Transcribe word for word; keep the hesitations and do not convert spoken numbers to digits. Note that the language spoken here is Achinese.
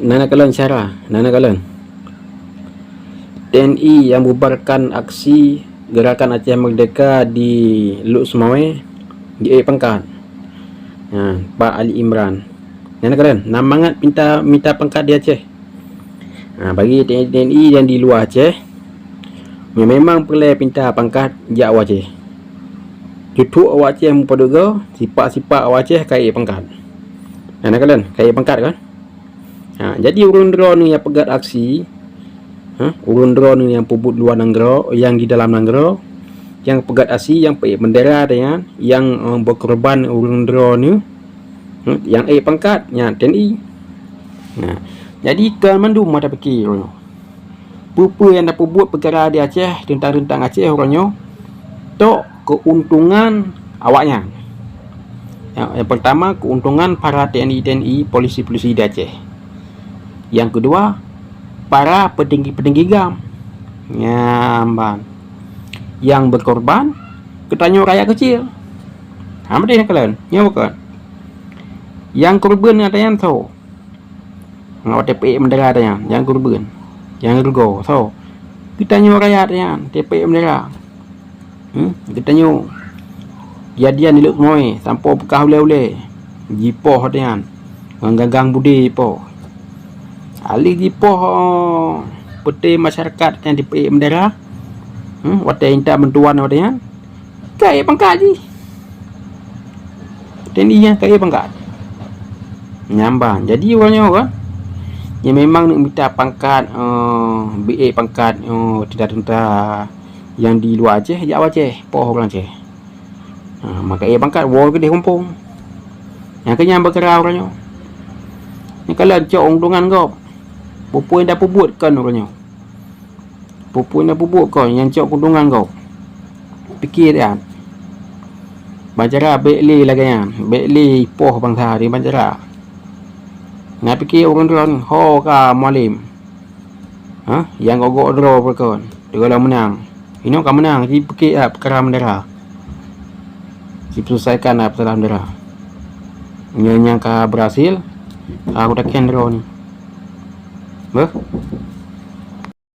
Na neukalon syedara, na neukalon. T N I nyang bubarkan aksi Gerakan Aceh Merdeka di Lhokseumawe jiék pangkat. Ha, Pak Ali Imran. Na neukalon, na mangat pinta mita pangkat di Aceh. Ha, bagi T N I, T N I nyang di luwa Aceh, nyang memang peureulée pinta pangkat jak u Aceh. Cucok awak Aceh meupadub goe, sipak-sipak awak Aceh ka ék pangkat. Na neukalon, ka ék pangkat kan? Ha, jadi ureuëng droeneuh nyang peugét aksi, ha, ureuëng droeneuh nyang peubuet luwa nanggroe, nyang di dalam nanggroe, nyang peugét aksi, nyang peuék bendera dan nyang, nyang, eh, beukeureuban ureuëng droeneuh, hmm, nyang ék pangkat, nyan T N I. Nah, jadi kon mandum mata pikir uroe nyoe. Peue-peue nyang tapeubuet peukara di Aceh, teuntang-teuntang Aceh uroe nyoe, tok keuntungan awaknyan. Nyang, nyang peurtama, keuntungan para T N I, T N I, polisi-polisi di Aceh. Nyang keudua, para peutinggi-peutinggi GAM. Nyan ban. Nyang beukorban, geutanyoe rakyat keucil. Ha, beutôi neukalon? Nyoe bukon? Nyang keureubeuen gata nyan soe? Ngon watée peuék bendera gata nyan, nyang keureubeuen, nyang rugoe, soe? Geutanyoe rakyat gata nyan, watée peuék bendera. Hmm? Geutanyoe kejadian di Lhokseumawe sampoe peukah ulée-ulée, jipoh gata nyan, ngon gagang budé jipoh. Alih jipoh, oh, peuté masyarakat nyang jipeuék bendera, hmm, watée intat bantuan gata nyan, ka ék pangkat jih. T N I nyan ka ék pangkat. Nyan ban. Jadi uroe nyoe kan, nyang memang neuk mita pangkat, eh, beuék pangkat, eh, teuntara-teuntara nyang di luwa Aceh, jak u Aceh, poh ureuëng Aceh. Ha, maka ék pangkat, woe keudeh gampông. Nyang keu nyan beukeurah uroe nyoe. Neukalon cok keuntungan gob. Peue-peue nyang tapeubuet kon uroe nyoe. Peue-peue nyang peubuet kon nyang cok keuntungan gob. Pike that. Bancara bék lé lagée nyan, bék lé ipoh bansa di bancara. Na pike ureuëng droen ho ka mualem. Ha? Nyang gok-gok droe peue kon, teuma meunang. Inoe ka meunang, jipike that peukara bendera. Jipeuselesaikan that peukara bendera. Nyoe nyang ka berhasil, ka geutakén droe nyoe. Beuh?